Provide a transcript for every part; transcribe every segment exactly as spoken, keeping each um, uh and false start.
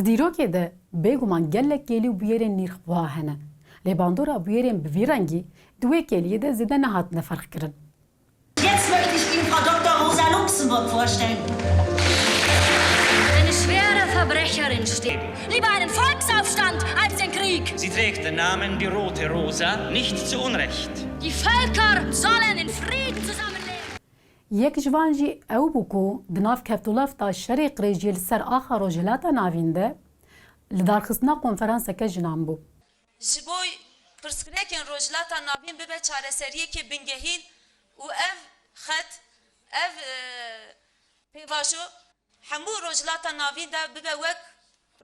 Dîrokê de bêguman gelek kêlî û bûyerên nîrxweha hene. Lê bandora bûyerên bi vî rengî di wê kêliyê de zêde nehatine ferqkirin. Jetzt möchte ich Ihnen Frau Doktor Rosa Luxemburg vorstellen. Eine schwere Verbrecherin steht lieber einen Volksaufstand als den Krieg. Sie trägt den Namen die Rote Rosa, nicht zu Unrecht. Die Völker sollen in Frieden zusammenleben. Yek ji van jî ew bû ku di nav kevtûlefta şerê qirêjiyê li ser axa Rojhilata Navîn de lidarxistina konferanseke jinan bû. Ji bo pirsgirêkên Rojhilata Navîn bibe çareseriyekê bingehîn û ev xet, ev, e, pêvajo hemû Rojhilata Navîn de bibe wek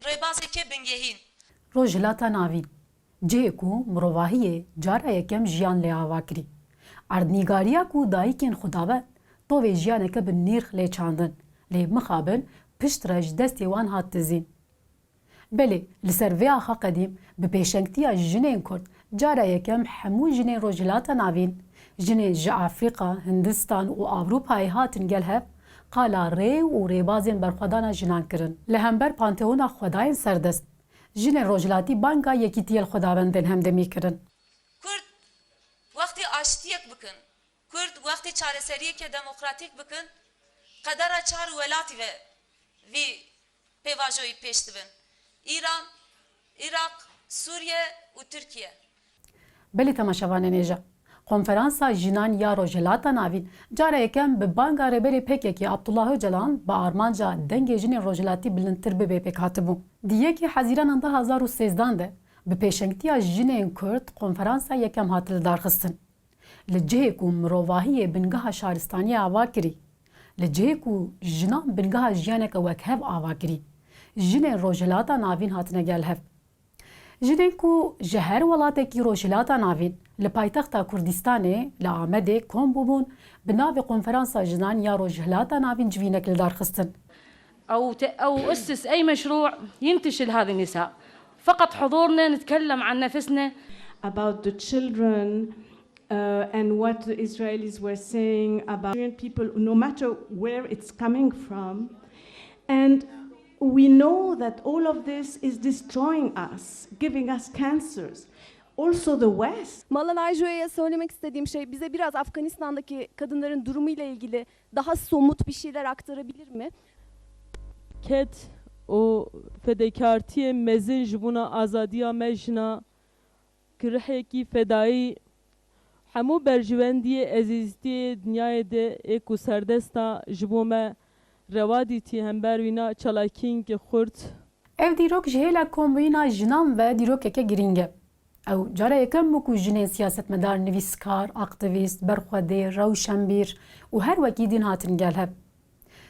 rêbazeke bingehîn. Rojhilata Navîn, cihê ku mirovahiyê cara yekem jiyan lê ava kirî. Erdnîgariya ku dayikên xwedawend tovê jiyaneke bi nîrx lê çandin, lê mixabin piştre ji destê wan hat dizîn. Belê, li ser vê axa qedîm, bi pêşengtiya jinên Kurd, cara yekem hemû jinên Rojhilata Navîn, jinên ji Afrîka, Hindistan û Ewropayê hatin gel hev, qala rê û rêbazên berxwedana jinan kirin. Li hember Panteona Xwedayên Serdest, jinên rojhilatî banga yekîtiyê li xwedawendên hemdemî kirin. Kurd wextê aştiyek bikin, Kurd wextê çareseriyeke demokratîk bikin, qedera çar welatî ve vî pêvajoyî pêş dibin. Îran, Iraq, Sûriye û Tirkiye. Belê temaşevanên hêja, Konferansa Jinan ya Rojhilata Navîn cara yekem bi banga Rêberê P K K Abdullah Ocalan bi armanca dengê jinên rojhilatî bilindtir bibe pêk hatibû. Di yekê Hezîrana du hazar û sêzdan de bi pêşengtiya jinên Kurd konferansa yekem hat lidarxistin. Li cihê ku mirovahiyê bingeha şaristaniyê ava kirî, li cihê ku jinan bingeha jiyaneke wekhev ava kirî, jinên Rojhilata Navîn hatine gel hev. Jinên ku ji her welatekî Rojhilata Navîn li paytexta Kurdistanê, li Amedê kom bûbûn, bi navê Konferansa Jinan ya Rojhilata Navîn civînek li dar xistin. أو ت-، أو أسس أي مشروع ينتشل هذه النساء. فقط حضورنا نتكلم عن نفسنا. About the children, uh, and what the Israelis were saying about Syrian people, no matter where it's coming from. And we know that all of this is destroying us, giving us cancers. Also the West. Malan Ayjoya'ya söylemek istediğim şey, bize biraz Afganistan'daki kadınların durumuyla ilgili daha somut bir şeyler aktarabilir mi? Ked û fedekartiyên mezin ji bona azadiya me jina, kirihekî fedayî, hemû berjewendiyê ezîztiyê dinyayê de ê ku serdesta ji bo me rewa dîtî hember wîna çalakiyên xurt. Ev dîrok ji hêla kombûyîna jinan ve dîrokeke girîng e. Ew cara yekem bû ku jinên siyasetmedar, nivîskar, aktîvîst, berxwedêr, rewşenbîr û her wekî din hatin gel hev.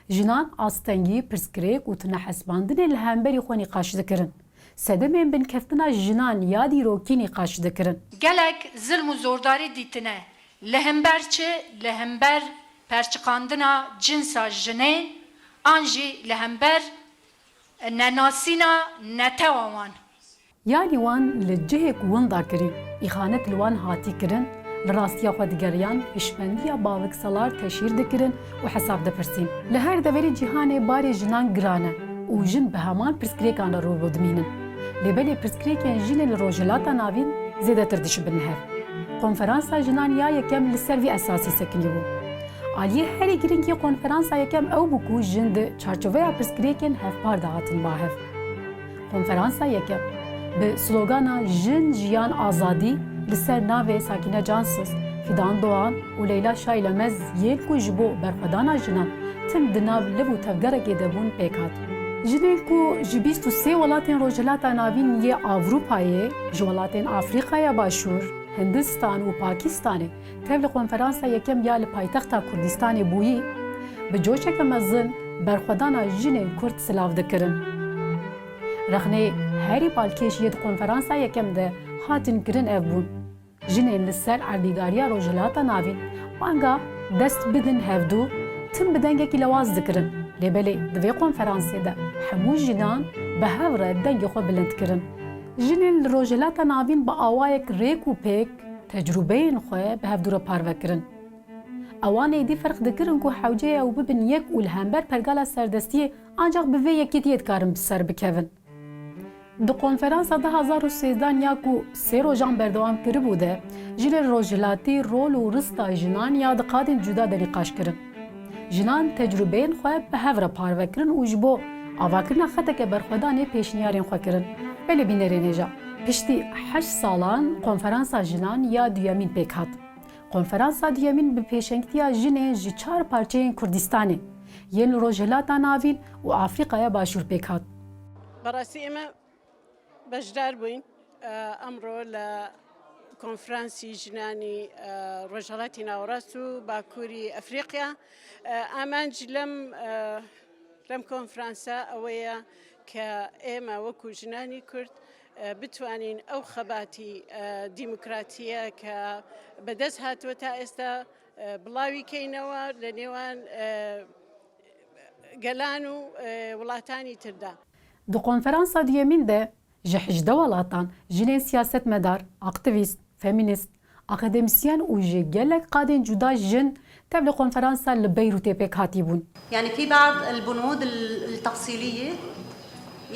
Jinan astengî, pirsgirêk û tunehesibandinê li hemberî xwe nîqaş dikirin. Sedemên binkeftina jinan ya dîrokî nîqaş dikirin. Gelek zilm û zordarî dîtine. Li hember çi? Li hember perçiqandina cinsa jinê an jî li hember nenasîna netewa wan. Yanî wan li cihê ku winda kirî, îxanet li wan hatî kirin, li rastiya xwe digeriyan, hişmendiya baviksalar teşhîr dikirin û hesab dipirsîn. Li her deverê cîhanê barê jinan giran e û jin bi heman pirsgirêkan re rû bi rû dimînin. Lê belê pirsgirêkên jinê li Rojhilata Navîn zêdetir dişibin hev. Konferansa Jinan ya yekem li ser vî esasî sekinî bû. Aliyê herî girîng yê konferansa yekem ew bû ku jin di çarçoveya pirsgirêkên hevpar de hatin ba hev. Konferansa yekem bi slogana Jin, Jiyan, Azadî li ser navê Sakîne Cansız, Fidan Doğan û Leyla Şaylemez yên ku ji bo berxwedana jinan tim di nav liv û tevgerekê de bûn pêk hat. Jinên ku ji bîst û sê welatên Rojhilata Navîn yê Avrupayê, ji welatên Afrîkaya Başûr, Hindistan û Pakistanê tev li konferansa yekem ya li paytexta Kurdistanê bûyî, bi coşeke mezin berxwedana jinên Kurd silav dikirin. Rexneyê herî balkêş yê di konferansa yekem de hatin kirin ev bûn. Jinên li ser erdîgariya Rojhilata Navîn banga dest bidin hevdû, tim bi dengekî lewaz dikirin. Lê belê di vê konferansê de hemû jinan bi hev re dengê xwe bilind kirin. Jinên li Rojhilata Navîn bi awayek rêk û pêk tecrûbeyên xwe bi hevdû re parve kirin. Ewan êdî ferq dikirin ku hewce ye ew bibin yek û li hember pergala serdestiyê ancaq bi vê yekîtiyê dikarin bi ser bikevin. Di konferansa du hazar û sêzdehan ya ku sê rojan berdewam kiribû de, ji li rojhilatî rol û rista jinan ya di qadên cuda de nîqaş kirin. Jinan tecrûbeyên xwe bi hev re parve kirin û ji bo avakirina xeteke berxwedanê pêşniyarên xwe kirin. Belê bînerên hêja. Piştî heşt salan konferansa jinan ya duyemîn pêk hat. Konferansa duyemîn bi pêşengtiya jinên ji çar parçeyên Kurdistanê, yên li Rojhilata Navîn û Afrîkaya Başûr pêk hat. بەڕاستی ئێمە بەشدار بووین، ئە، ئەمڕۆ لە کۆنفرانسی ژنانی، ئە، ڕۆژهەڵاتی ناوەڕاست و باکووری ئەفریقیا. ئە، ئامانج لەم، ئە، لەم کۆنفرانسە ئەوەیە کە ئێمە وەکو ژنانی کورد، ئە، بتوانین ئەو خەباتی، ئە، دیموکراتیە کە بەدەست هاتووە تا ئێستا، ئە، بڵاوی کەینەوە لە نێوان، ئە، گەلان و، ئە، وڵاتانی تردا. Di konferansa duyemîn de ji hejdeh welatan jinên siyasetmedar, aktîvîst, femînîst, akademîsyen û ji gelek qadên cuda jin tev li konferansa li Beyrûtê pêk hatî bûn. يعني في بعض البنود ال-، التفصيلية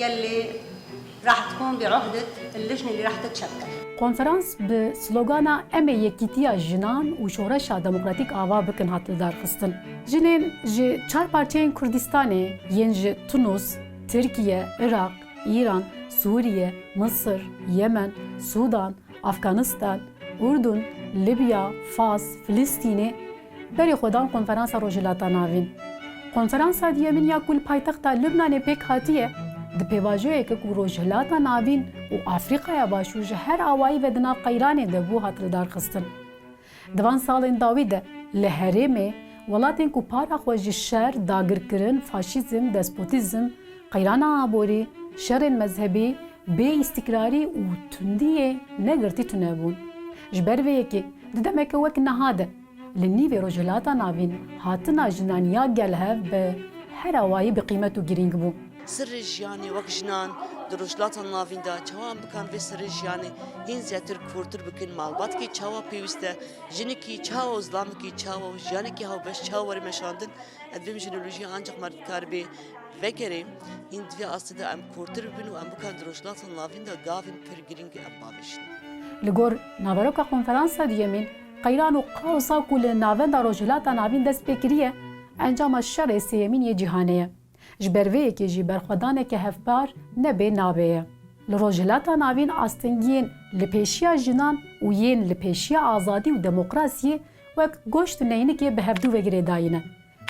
يلي راح تكون بعهدة اللجنة اللي راح تتشكل. Konferans bi slogana "Em ê yekîtiya jinan û şoreşa demokratîk ava bikin" hat lidarxistin. Jinên ji çar parçeyên Kurdistanê yên ji Tunus, Tirkiye, Iraq, Îran, Sûriye, Misir, Yemen, Sûdan, Afganistan, Urdun, Libya, Fas, Filistînê berê xwe dan Konferansa Rojhilata Navîn. Konferansa duyemîn ya ku li paytexta Lubnanê pêk hatiye, di pêvajoyeke ku Rojhilata Navîn û Afrîkaya Başûr ji her awayî ve di nav qeyranê de bû hat lidarxistin. Di van salên dawî de li herêmê welatên ku para xwe ji şer, dagirkirin, faşîzm, despotîzm, qeyrana aborî, şerên mezhebî, bêîstikrarî û tundiyê negirtî tune bûn. Ji ber vê yekê di demeke wek niha de li nîvê Rojhilata Navîn hatina jinan ya gel hev bi her awayî bi qîmet û girîng bû. Sirrê jiyanê wek jinan di Rojhilata Navîn de çawa em bikan vê sirrê jiyanê hîn zêdetir kûrtir bikin, malbatkê çawa pêwîst e, jinekî çawa û zilamekî çawa û jiyanekî hawbeş çawa were meşandin, ez vê mijnolojiyê ancaq me dikaribê vegerê, hîn di vê astê de em kûrtir bibin û em bikan di Rojhilata Navîn de gavên pir girîng em bavêjin. Li gor naveroka konferansa duyemîn, qeyran û kaosa ku li navenda Rojhilata Navîn dest pê kiriye, encama şerê sêyemîn yê cîhanê ye. Ji ber vê yekê jî berxwedaneke hevpar nebê nabê ye. Li Rojhilata Navîn astingiyên li pêşiya jinan û yên li pêşiya azadî û demokrasiyê wek goşt û neynikê bi hevdû ve girêdayî ne.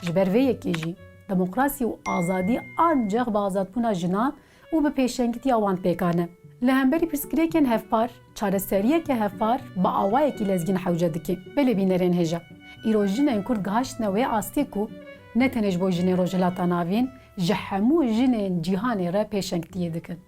Ji ber vê yekê jî demokrasî û azadî ancax bi azadbûna jinan û bi pêşengitiya wan pêk a ne. Li hemberî pirsgirêkên hevpar, çareseriyeke hevpar bi awayekî lezgîn hewce dike. Belê bînerên hêja, îro jinên Kurd gihaştine wê astê ku ne tenê ji bo jinên Rojhilata Navîn, ji hemû jinên cîhanê re pêşengtiyê dikin.